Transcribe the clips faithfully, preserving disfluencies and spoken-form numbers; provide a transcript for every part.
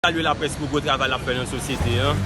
Salye laprès pou gwo travay l ap fè nan sosyete an.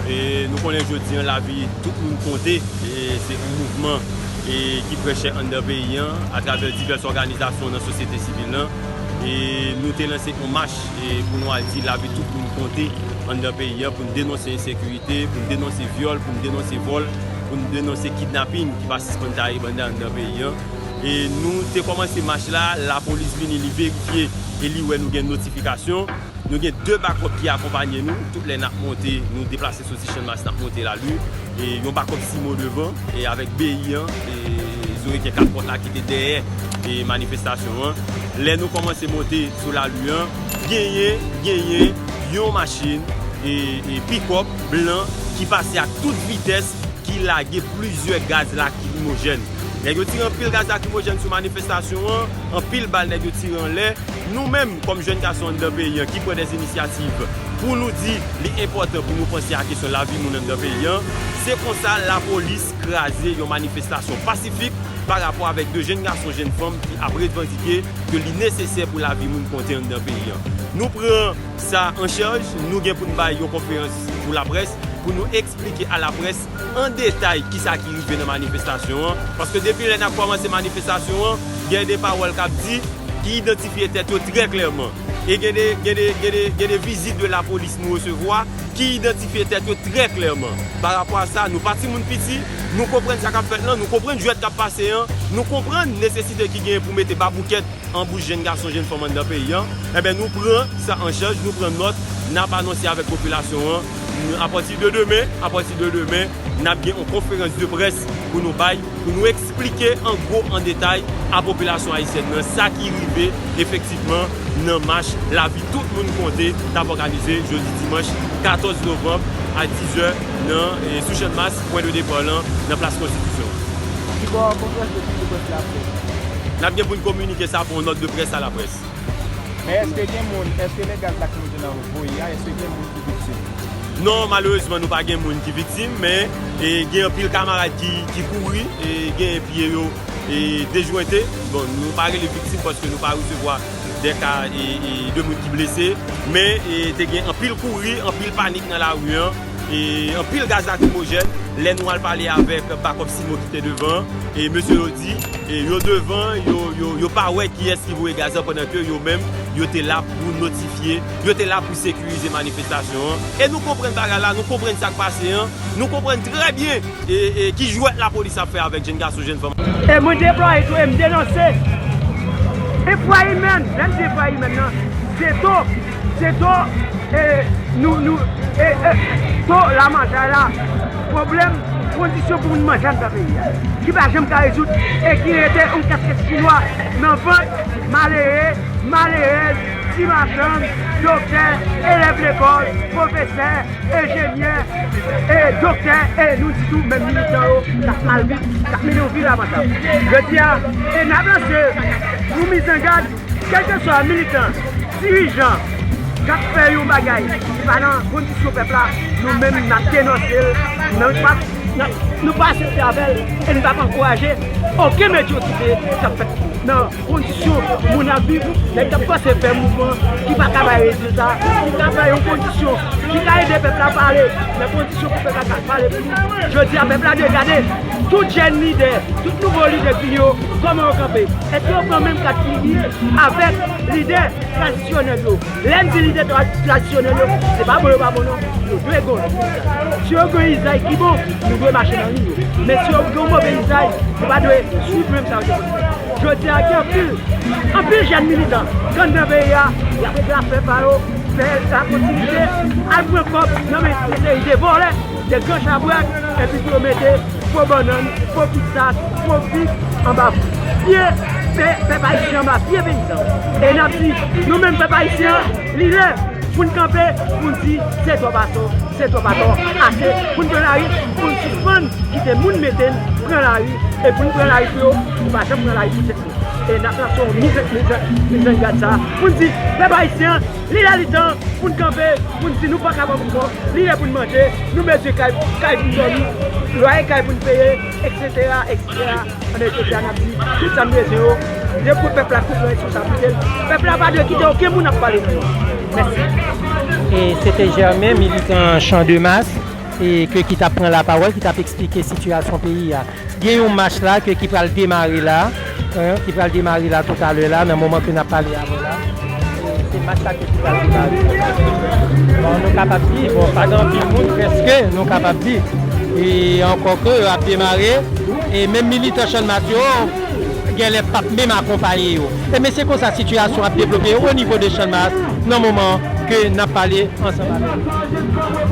E nou konnen jodi an, lavi tout moun konte. E se yon mouvman, e ki trè chè anndan peyi an, atravè divès òganizasyon nan sosyete sivil lan. E nou te lanse yon mach, e pou nou al di lavi tout moun konte anndan peyi an, pou n denonse ensekirite, pou n denonse vyòl, pou n denonse vòl, pou n denonse kidnapin ki pa sispann tayé banda anndan peyi an. E nou te kòmanse mach la, lapolis vini, li verifye e li wè nou gen notifikasyon. Nou gen de bakòp ki akonpanye nou. Tout lè n ap monte, nou deplase soti Channmas, n ap monte Lali. E yon bakòp Simo devan, e avèk B I an, e Zoreken Kapòt la ki te dèyè, e manifestasyon an. Lè nou kòmanse monte sou Lali an, genyen, genyen yon machin, e, e pikòp blan ki pase ak tout vitès, ki lage plizyè gaz lakrimojèn. Nèg yo tire anpil gaz lakrimojèn sou manifestasyon an, anpil bal nèg yo tire anlè. Nou menm, kòm jèn gason anndan peyi an, ki pran dè inisyativ pou nou di li enpòtan pou nou panse a kesyon lavi moun anndan peyi an, se konsa lapolis kraze yon manifestasyon pasifik pa rapò avèk de jèn gason, jèn fanm ki ap revandike ke li nesesè pou lavi moun konte anndan peyi an. Nou pran sa an chaj, nou gen pou n bay yon konferans pou laprès, pou nou eksplike a laprès an detay kisa ki rive nan manifestasyon an, paske depi lè n ap kòmanse manifestasyon an, gen de pawòl k ap di, ki idantifye tèt yo trè klèman. E gen de, gen de, gen de, gen de vizit de lapolis nou resevwa ki idantifye tèt yo trè klèman. Pa rapò a sa, nou pa timoun piti, nou konprann sa k ap fèt lan, nou konprann jwèt k ap pase an, nou konprann nesesite ki genyen pou mete baboukèt an bouch jèn gason, jèn fanm anndan peyi an, enben, nou pran sa an chaj, nou pran nòt, n ap anonse avèk popilasyon an. Apati de demen, apati de demen, n ap gen yon konferans de près pou nou bay, pou nou eksplike an gwo, an detay a popilasyon ayisyèn nan sa ki rive efektivman nan mach lavi tout moun konte t ap òganize jodi dimanch katòz novanm a dizè nan, e, sou Channmas, pwen de depa lan, nan Plas Konstitisyon. Kibò konferans de près la ap fèt? N ap gen pou n kominike sa pou yon nòt de près a laprès. Men èske gen moun, èske lè gaz lakrimojèn nan voye a, èske gen moun ki viktim? Non, malerezman, nou pa gen moun ki viktim, men, e, gen anpil kamarad ki, ki kouri, e, gen pye yo, e, dejwente. Bon, nou pa rele viktim paske nou pa resevwa de ka, e, e, de moun ki blese, men, e, te gen anpil kouri, anpil panik nan lari an, e, anpil gaz lakrimojèn. Lè nou al pale avèk bakòp Simo ki te devan, e mesye yo di, e yo devan, yo, yo, yo pa wè kiyès ki voye gaz la, pandan ke yo menm, yo te la pou notifye, yo te la pou sekirize manifestasyon an. E nou konprann bagay la, nou konprann sa k pase an, nou konprann trè byen, e, e ki jwèt lapolis ap fè avèk jèn gason, jèn fanm. E mwen deplore tou, e m denonse enfwa imèn. Lè m di enfwa imèn nan, se to, se to, e nou, nou, e, e, to la manje la, pwoblèm kondisyon pou moun manje anndan peyi a, ki pa janm ka rezoud, e ki rete yon kaskèt chinwa nan vant malere, malerèz, ti machann, doktè, elèv lekòl, pwofesè, enjenyè, e doktè, e nou di tou menm militan yo k ap mal viv, k ap mennen yon vi lamantab. Jodi a, e n ap lanse yon mizangad, kèlkeswa militan, dirijan k ap fè yon bagay ki pa nan kondisyon pèp la, nou menm n ap denonse l, nou p ap, n ap, nou pa aksepte avè l, e n p ap ankouraje okenn medyokrite k ap fèt nan kondisyon moun ap viv, nèg k ap panse fè mouvman ki pa ka bay rezilta, ki ka bay yon kondisyon ki ka ede pèp la pale, nan kondisyon pou pèp la ka pale pou li. Jodi a, pèp la dwe gade tout jèn lidè, tout nouvo lidè k vini yo, kòman yo kanpe. Èske yo pran menm kat figi avèk lidè tradisyonèl yo? Lè n di lidè tra-, tradisyonèl yo, se pa bon yo pa bon non. Yo dwe gen yon lizay. Si yo gen yon lizay ki bon, nou dwe mache nan liy yo. Men si yo gen yon move lizay, nou pa dwe swiv menm sa yo te konn fè. Jodi a, gen anpil, anpil jèn militan k anndan peyi a, y ap regle afè pa yo, fè la kontinite, al pran kòb nan men yon seri de vòlè, de gran chabrak, epi pou yo mete fo bannann, fo pizza, fo fig anba pye pè-, pèp ayisyen, anba pye peyizan. E n ap di, nou menm pèp ayisyen an, li lè pou n kanpe, pou n di, se twòp atò, se twòp atò, ase, pou n pran lari, pou n sispann kite moun mete n pran lari, e pou n pran lari pou yo, nou pa janm pran lari pou tèt nou. E n ap lanse yon mizan, mizan, mizangad sa, pou n di, pèp ayisyen an, li lè li tan pou n kanpe, pou n di nou pa kapab ankò, li lè pou n manje, nou bezwen kay, kay pou n dòmi, lwaye kay pou n peye, etsetera, etsetera. Anben, jodi a, n ap di, tout sa n bezwen yo, se pou pèp la pran responsablite l. Pèp la pa dwe kite okenn moun ap pale nan yo. Mèsi. E se te Germain, militan Champ de Mars, e ke ki t ap pran lapawòl, ki t ap eksplike sitiyasyon peyi a. Gen yon mach la ke ki pral demare la, hein, ki pral demare la toutalè la, nan moman ke n ap pale avè w la. Se mach la ke ki pral demare. Bon, nou kapab di, bon, pa gen anpil moun, prèske, nou kapab di. E ankò ke yo ap demare, e menm militan Channmas yo, genlè p ap menm akonpaye yo. E men se konsa sitiyasyon ap devlope o nivo de Channmas nan moman ke n ap pale ansanm avè nou.